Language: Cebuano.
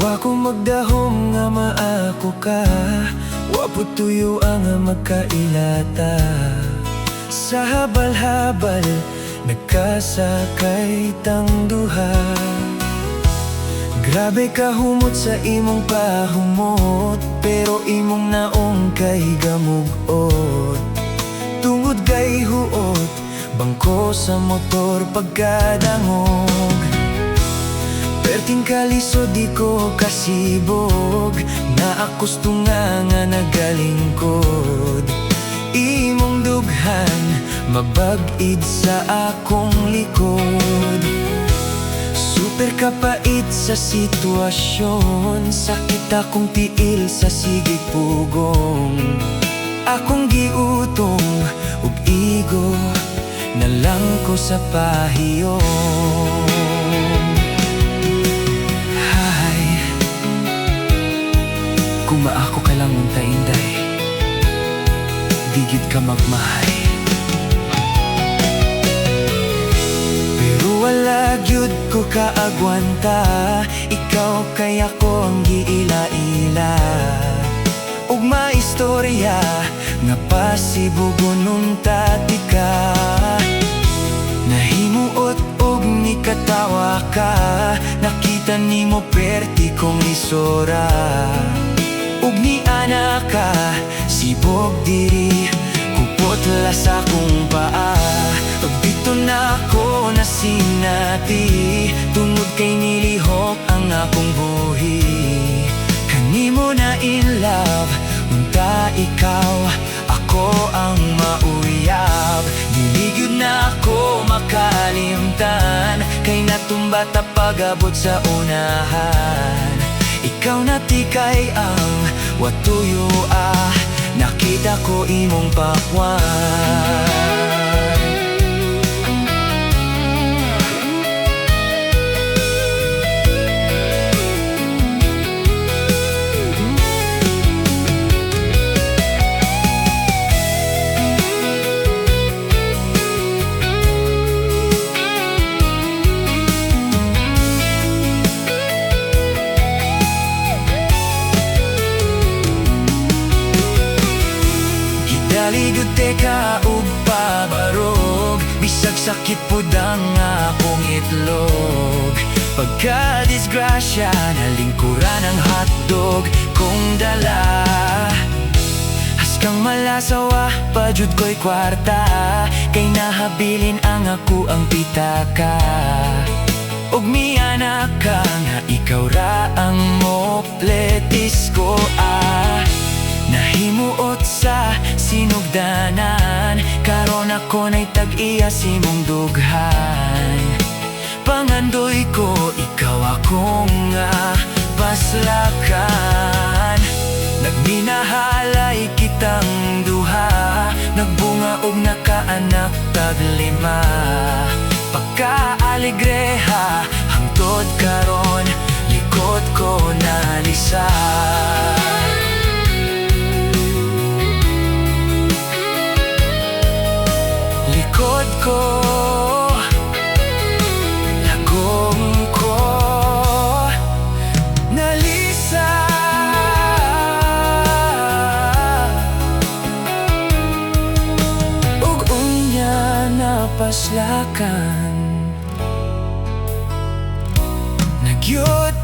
Wa ko magdahom nga maako ka. Wa pud tuyo ang magkailata. Sa habal-habal nagkasakay tang duha. Grabe ka humot sa imong pahumot, pero imong naong kay gamug-ot. Tungod kay huot, bangko sa motor pagkadangog. Perting kalisod di ko kasibog, naakustunga nga nagalingkod. Imong dughan, mabag-id sa akong likod. Super kapait sa sitwasyon, sakit akong tiil sa sigig pugong. Akong giutong ug igo, nalang ko sa pahiyong. Hay, kung maako ka lang unta inday, di gyud ka magmahay. Pero wala gyud ko kaagwanta, ikaw kay ako ang giila-ila. Ug maistorya nga pasibugon unta tika. Nahimuot og nikatawa ka, nakita nimo perti kong isora. Ug niana ka, sibog diri, kupot sa akong paa. Ug dito na ako nasinati, tungod kay nilihok ang akong buhi. Kanimo na in love, unta ikaw, ako ang mauyab. Dili gyud na ako makalimtan, kay natumba ta pag-abot sa unahan. Ikaw na tikay ang watuyo ah, nakita ko imong pakwan. Gidali gyud ka og pabarog, bisag sakit pud ang akong itlog. Pagka-disgrasya, nalingkuran ang hotdog kong dala. Haskang malasawa, pa jud ko'y kwarta, kay nahabilin ang ako ang pitaka. Ug miana ka nga ikaw ra ang mopletis ko ah. Nahimuot sa sinugdanan, karon ako na'y tag-iya sa imong dughan. Pangandoy ko, ikaw akong nga paslakan. Nagminahalay kitang duha, nagbunga og nakaanak tag lima. Pagkaalegreha, hangtod karon, likod ko nalisa. Likod ko, lagom ko, nalisa. Ug unya napaslakan, nagyud